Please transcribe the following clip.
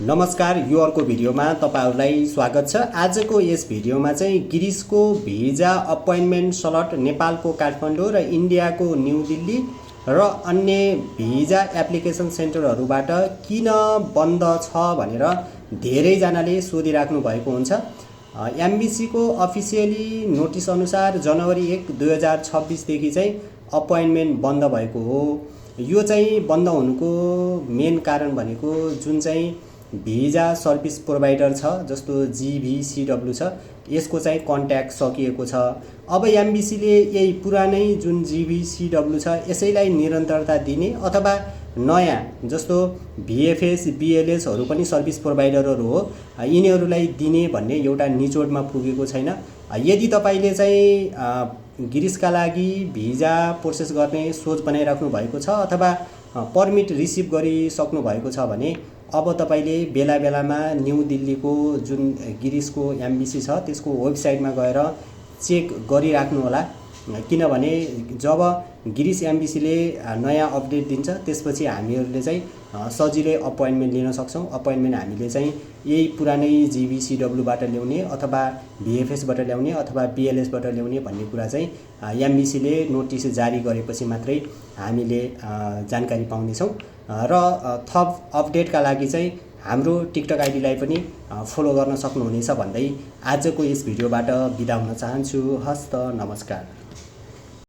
नमस्कार, यो अर्को भिडियोमा तपाईहरुलाई स्वागत छ। आजको यस भिडियोमा चाहिँ गिरीशको भिजा अपोइन्टमेन्ट स्लट नेपालको काठमाडौँ र इन्डियाको न्यू दिल्ली र अन्य भिजा एप्लिकेसन सेन्टरहरुबाट किन बन्द छ भनेर धेरैजनाले सोधिराख्नु भएको हुन्छ। एमबीसी को अफिसियली नोटिस अनुसार जनवरी 1, 2026 देखि चाहिँ अपोइन्टमेन्ट बन्द भएको हो। यो चाहिँ बन्द हुनुको मेन कारण भनेको जुन चाहिँ भिजा सर्भिस प्रोवाइडर छ जस्तो जीभीसीडब्ल्यू छ, यसको चाहिँ कन्ट्याक्ट सकिएको छ। अब एमबीसीले यही पुरानै जुन जीभीसीडब्ल्यू छ यसैलाई निरन्तरता दिने अथवा नयाँ जस्तो भीएफएस बीएलएसहरु पनि सर्भिस प्रोवाइडरहरु हो, यिनीहरुलाई दिने भन्ने एउटा निचोडमा पुगेको छैन। यदि तपाईले चाहिँ गिरीशका लागि भिजा प्रोसेस गर्ने सोच बनाइराख्नु भएको छ अथवा पर्मिट रिसिभ गरिसक्नु भएको छ भने अब तपाईले बेला बेलामा न्यू दिल्लीको जुन गिरीशको एमबीसी छ त्यसको वेबसाइटमा गएर चेक गरिराख्नु होला। किनभने जब गिरीश एमबीसीले नयाँ अपडेट दिन्छ त्यसपछि हामीहरुले चाहिँ सजिलै अपोइन्टमेन्ट लिन सक्छौं। अपोइन्टमेन्ट हामीले चाहिँ यही पुरानै जीभीसीडब्ल्यू बाट ल्याउने अथवा भीएफएस बाट ल्याउने अथवा बीएलएस बाट ल्याउने भन्ने कुरा चाहिँ एमबीसीले नोटिस जारी गरेपछि मात्रै हामीले जानकारी पाउने छौं। र थप अपडेटका लागि चाहिँ हाम्रो टिकटक आइडीलाई पनि फलो गर्न सक्नुहुनेछ भन्दै आजको यस भिडियोबाट बिदा हुन चाहन्छु। हस्त नमस्कार।